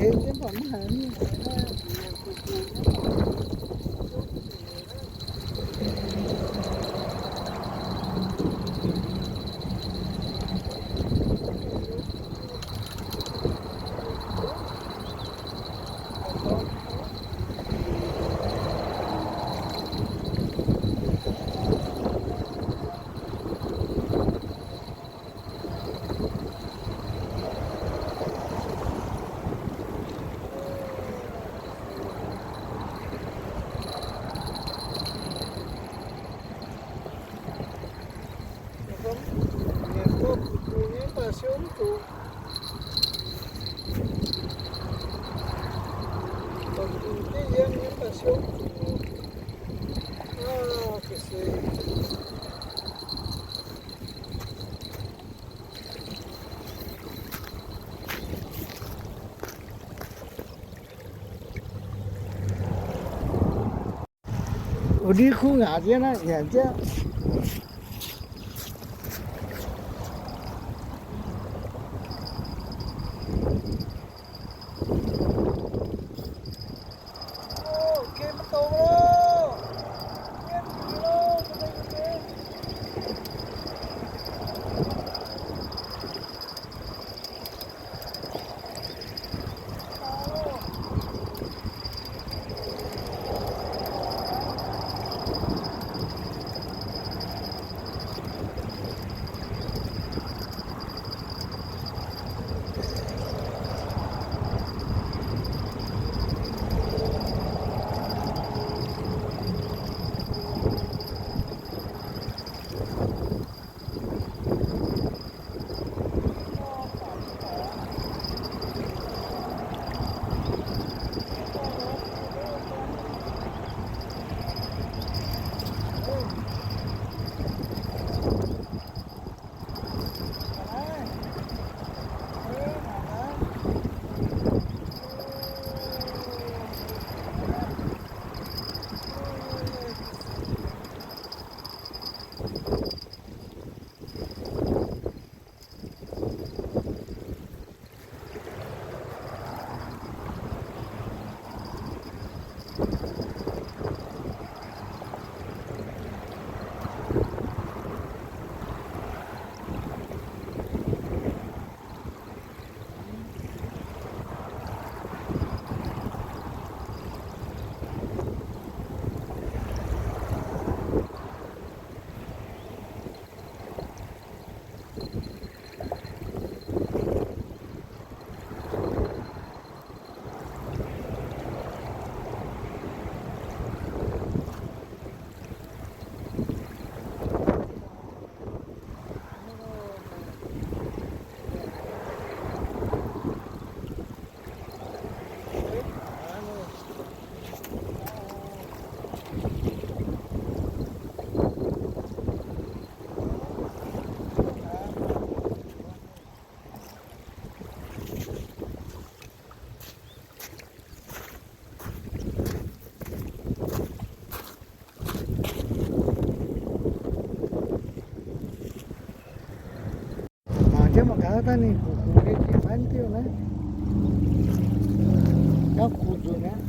Wuov ndiev kuv ngaanc jienv naaiv, nyanc jienv. Mangc jienv mangc gaax, dangh ninh kuqv kuqv nyei jiex maiv diuh naaiv, gauh kuqv nzunc aqv.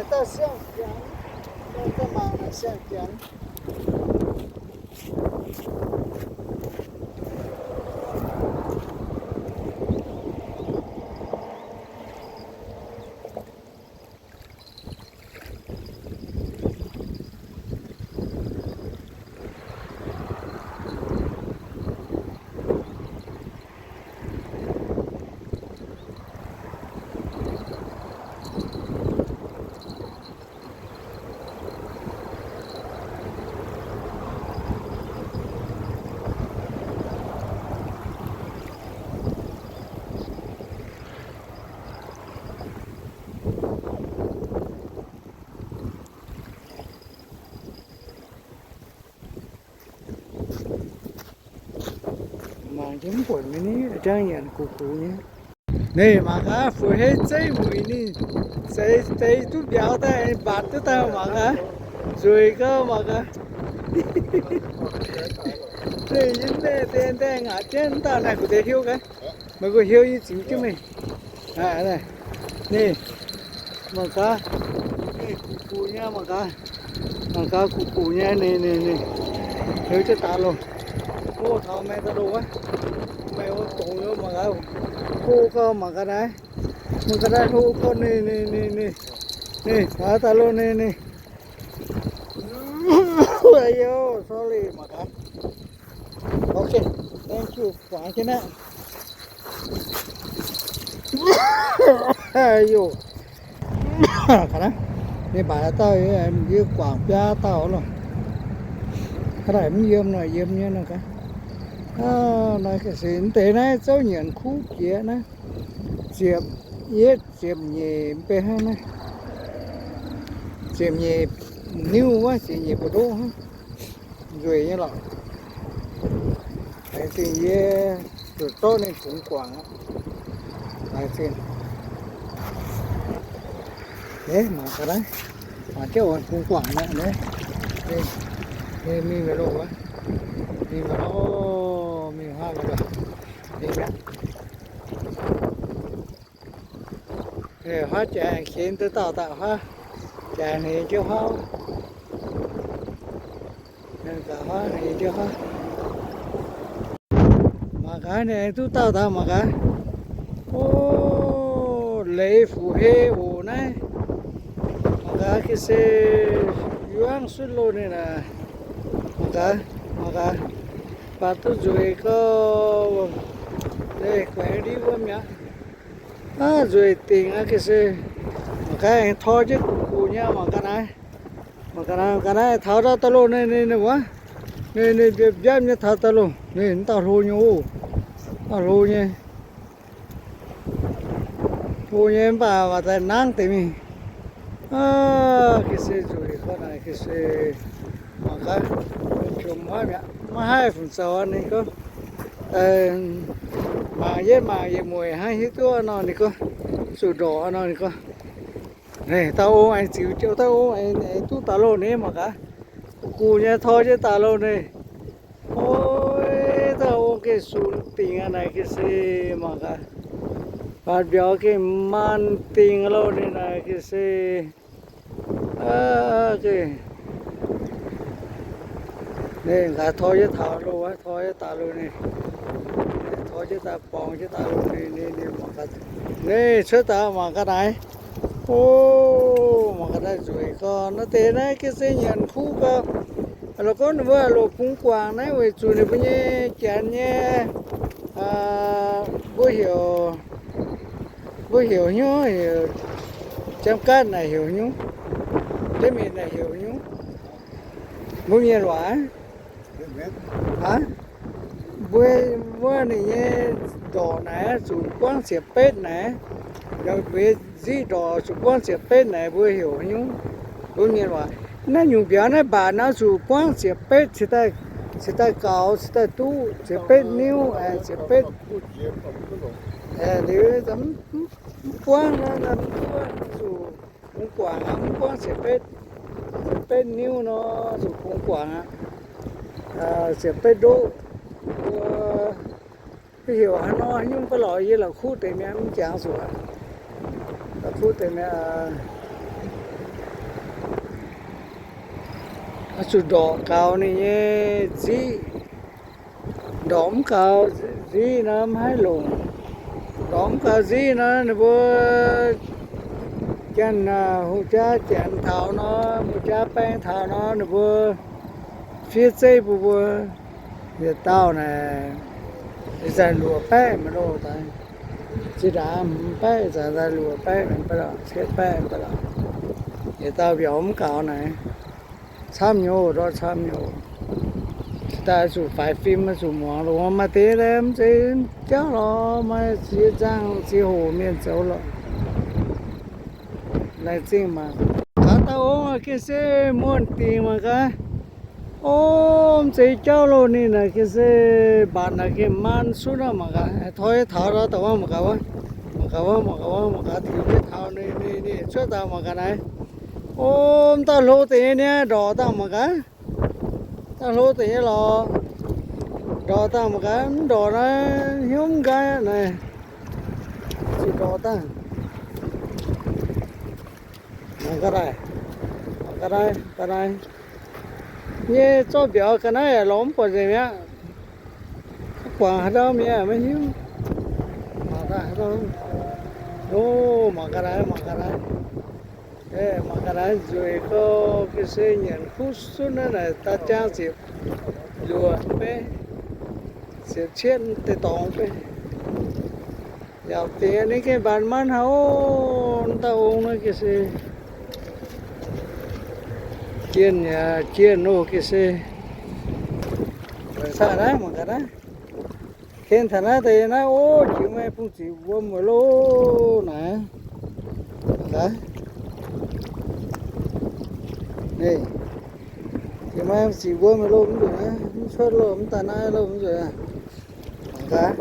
Daaih siang-janx, daaih mangc naaic siang-janx. Mangc jienv mv buatc mingh ni, jangv nyanc gux gux nyei. Ninh mangc gaax, fu'jueiv zeiv muic ninh, zeix zeix duqv mbiauz daaih, mbatc duqv daaih mangc gaax. Nzueic gau mangc gaax. Ninh yiem naaiv deix ndaengh ngaatc jienv, mv dauh naaiv gu'nguaaic hiuv gaax. Meih gu'nguaaic hiuv yie zingx jienv meih. Ninh mangc gaax, ninh gux gux nyei mangc gaax. Mangc gaax gux gux nyei, ninh, ninh, ninh hiuv jienv daaih loh. Hlo taux meih daaih loh wuov. Meih wuov dongz mangc gaax, hlo gau mangc gaax naaiv. Mangc gaax naaiv hlo gau, ninh, ninh, ninh, ninh, ninh, mangc daaih loh, ninh, ninh. Aa, sorry, mangc gaax. Ok, thank you, guangc jienv aqv. Ninh mbatc dauh, yie guangc biaa dauh loh. Hnangv naaic mv yiem nor, yiem nyei nor gaax. Naaiv ga'sie mv deix naaiv zouv nyanc kuv jiex naaiv. Ziepc yietv ziepc nyeic mv bei hnangv naaiv. Ziepc nyeic niuv wuov, ziepc nyeic buoz-ndoqv hnangv. Nzueic nyei lorqc. Laengz zingh yie zuqc zorqv ninh kungx guangc aqv. Laengz zingh. Mangc gaax naaiv, mangc jienv oc, kungx guangc aqv. Ninh mingh mingh loh wuov. Mingh mingh loh, mingh haav mingh loh. Mingh mi'aqv. Huaav jaaix aengx ken duqv dauh daaih huaav. Jaaix hneix jienv huaav. Gaax huaav hneix jienv huaav. Mangc gaax ninh aengx duqv dauh daaih mangc gaax. O, leiz fu'jueiv oc naaiv. Mangc gaax ga'sie yuangv sutv loh ninh naaic. Mangc gaax, mangc gaax. Baac duqv nzueic gau. Leiz guaix ndiev wuov mi'aqv. Aav, nzueic dingc aqv ga'sie. Mangc gaax aengx tor jienv gux gux nyei, mangc gaax naaiv. Mangc gaax naaiv, mangc gaax naaiv, taux daaih daaih loh, ninh, ninh, ninh wuov. Ninh, ninh mbiapv mbiapv nyei taux daaih loh. Ninh mv dauh hlo nyei oc. Dauh hlo nyei. Hlo nyei mv baac waac daaih nangv deix mingh. Aav, ga'sie nzueic gau naaic ga'sie. Mangc gaax, jomc huaav mi'aqv, maiv haih fungc zoux ninh gorngv. Mangc yietv mangc yietc mueic hnangv hiuv duqv nor ninh gorngv. Zuqc ndorqc nor ninh gorngv. Dauh ong aengx ziux jouh, dauh ong aengx duqv daaih loh ni mangc gaax. Gux gux nyei tor jienv daaih loh ni. Oi, dauh ong gengh sunx dingc aqv naaic ga'sie mangc gaax. Baac mbiauz gengh maan dingc loh ni naaic ga'sie. Ninh gaax tor jienv taux loh, tor jienv daaih loh ni. Tor jienv daaih borngz jienv daaih loh ni, ninh, ninh mangc gaax. Ninh cuotv daaih mangc gaax naaiv. O, mangc gaax naaiv nzueic gau. Naaiv deix naaiv ga'sie nyanc kuv gau. Lorqc gorngv ninh mbuo loc kungx guangc naaiv weic zuqc ninh mbuo nyei janx nyei, mbuo heuc, mbuo heuc hnyouv heuc, Janx-Gaatv naaic heuc hnyouv, Janx-Mienh naaic heuc hnyouv, mbuo Mienh waac. Mbuo, mbuo ninh nyei ndorqc naaic zuqc buangv ziepc betv naaic, mbuo nziqv ndorqc zuqc buangv ziepc betv naaic mbuo heuc hnyouv, mbuo Mienh waac. Naaiv nyungc mbiauz naaiv mbatc naaiv zuqc buangv ziepc betv cingx daaih, cingx daaih gaux, cingx daaih duqv ziepc betv niuv, ziepc betv. Liuz mv buangv nor, mv buangv zuqc kungx guangc aqv, mv buangv ziepc betv, ziepc betv niuv nor zuqc kungx guangc aqv. Ziepc betv ndoqv, mbuo heuc haaix nor nyungc baav lorqc, yie la'kuqv deix mi'aqv, mv jangx zuqc aqv. La'kuqv deix mi'aqv. Zuqc ndorqc gaux ninh nyei nziqv. Ndorqc mv gaux nziqv nor mv haih longc. Ndorqc mv gaux nziqv nor ninh mbuo janx, hungh jaa janx taux nor, hungh jaa baeng taux nor, ninh mbuo fiev zeiv bun mbuo. Yietc dauh naaic, ih zanc luoqc baeqv maiv loh daaih. Zinh ndaangc hmz baeqv, ih zanc daaih luoqc baeqv, cietv baeqv. Yietc dauh mbiauz mv gaux naaic. Camv nyei oc, ndortv camv nyei oc. Daaih zuqc faix fim, zuqc muangx longx. Maaih deix mv zeiz jauv lorqc, maaih ziex nzangh ziex hoc mienh zoux lorqc. Laengz zingh mangc gaax dauh ong gengh se muonh dingc mangc gaax. O, mv zeiz jauv loh, ninh naaic gengh se mbatc naaic gengh maan sunv aqv mangc gaax. Toi taux nor daaih wuov mangc gaax wuov, mangc gaax wuov, mangc gaax wuov, mangc gaax tiux jienv taux ninh, ninh, ninh cuotv daaih mangc gaax naaiv. O, mv dauh hlo deix nyei niaa, ndorqc dangh mangc gaax. Dauh hlo deix nyei lorqc. Ndorqc dangh mangc gaax, mv ndorqc naaiv hnyouv mv nqaai aqv naaic. Zuqc ndorqc dangh. Mangc gaax naaiv, mangc gaax naaiv, gaax naaiv. Nyei zorqv mbiauz ga'naaiv yaac lorz mv buatc nzengc mi'aqv. Guangc haaix ndau mi'aqv maiv hiuv. Mangc gaax haaix ndau. O, mangc gaax naaiv, mangc gaax naaiv. Mangc gaax naaiv nzueic gau, ga'sie nyanc kuv sunv naaiv naaic daaih jangv ziepc luoqc mv bei, ziepc cietv deix-dorngx mv bei. Yaac dingc ninh gengh mbatc maanv haic oc, dauh ong naaiv ga'sie. Jienh yaac jienh oc ga'sie. Caux naaiv mangc gaax naaiv. Ken taux naaiv deix naaiv, o, jiex maaih bung ziqc wuom weic loh naaiv. Mangc gaax. Jiex maaih ziqc wuom weic loh mv nzunc naaiv, mv cuotv loh, mv daaih naaiv loh mv nzunc. Mangc gaax.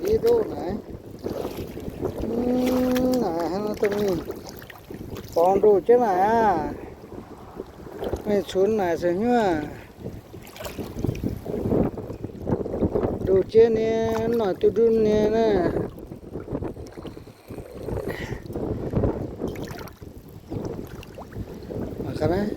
Deix ndoqv naaiv. Naaic hnangv naaiv dongh mingh borngz ndoh jienv naaic aqv. Meih cunx naaic caux hnyouv ndoh jienv nyei, mv noic duqv ndutv nyei naaiv. Mangc gaax naaiv.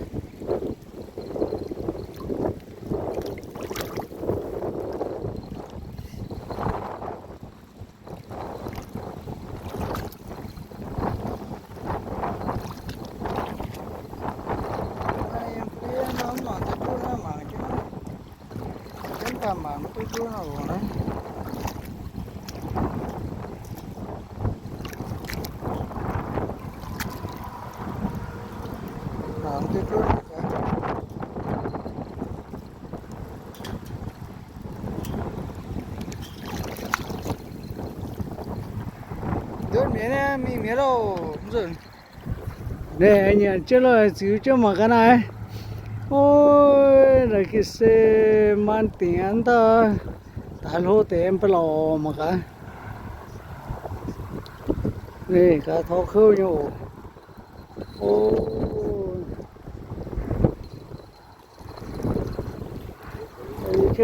Ndutv mi'aqv, mingh mi'aqv loh. Nzunc naaiv nyanc jienv loh, ziux jienv mangc gaax naaiv. Ov, naaiv ga'sie maan dingc aqv dauh. Daaih hlo deix mv baac lorqc mangc gaax. Ninh gaax tor kouv nyei oc. Ov,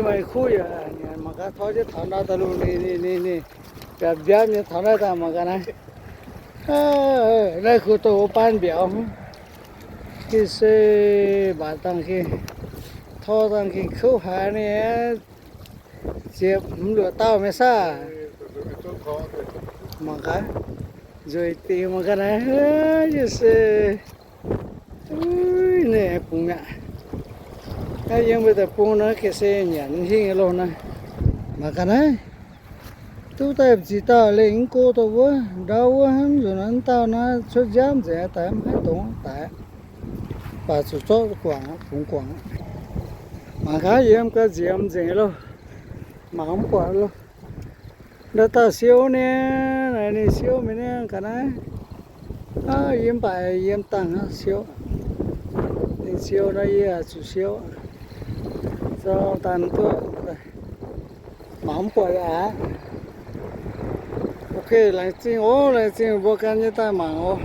maaih kuv yaac mangc gaax tor jienv taux ndau daaih lungh ninh, ninh, ninh, ninh biapv mbiapv nyei taux naaiv daaih mangc gaax naaiv. Naaiv kuv doh wuov baan mbiauz. Ga'sie mbatc dangh gengh, tor dangh gengh kouv haic ni. Ziepc hmz luoqc dauh maiv saah. Mangc gaax, nzueic dingc mangc gaax naaiv. Yie se, ninh bungx mi'aqv. Naaiv yiem mbuo deic-bung naaiv ga'sie nyanc hingh loh naaiv. Mangc gaax naaiv. Duqv daaih ziqc dauh lengh mv go daaih wuov, ndau wuov hnangv nzunc naaiv dauh naaiv cuotv nziaamv nzengc daaih mv haih dongz daaih. Baac zuqc zorqv guangc, bungx guangc. Mangc gaax yiem ga'nziemx nzengc loh. Mangc mv buatc loh. Ndau dauh siou nyei, naaiv ninh siou mi'aqv ga'naaiv. Yiem mv baac yiem dangh siou. Ninh siou nor yie zuqc siou. Zorqv daaih duqv. Mangc mv buatc aqv. Ok, laengz zingh oc, laengz zingh mbuo gan nyei daaih mangc oc.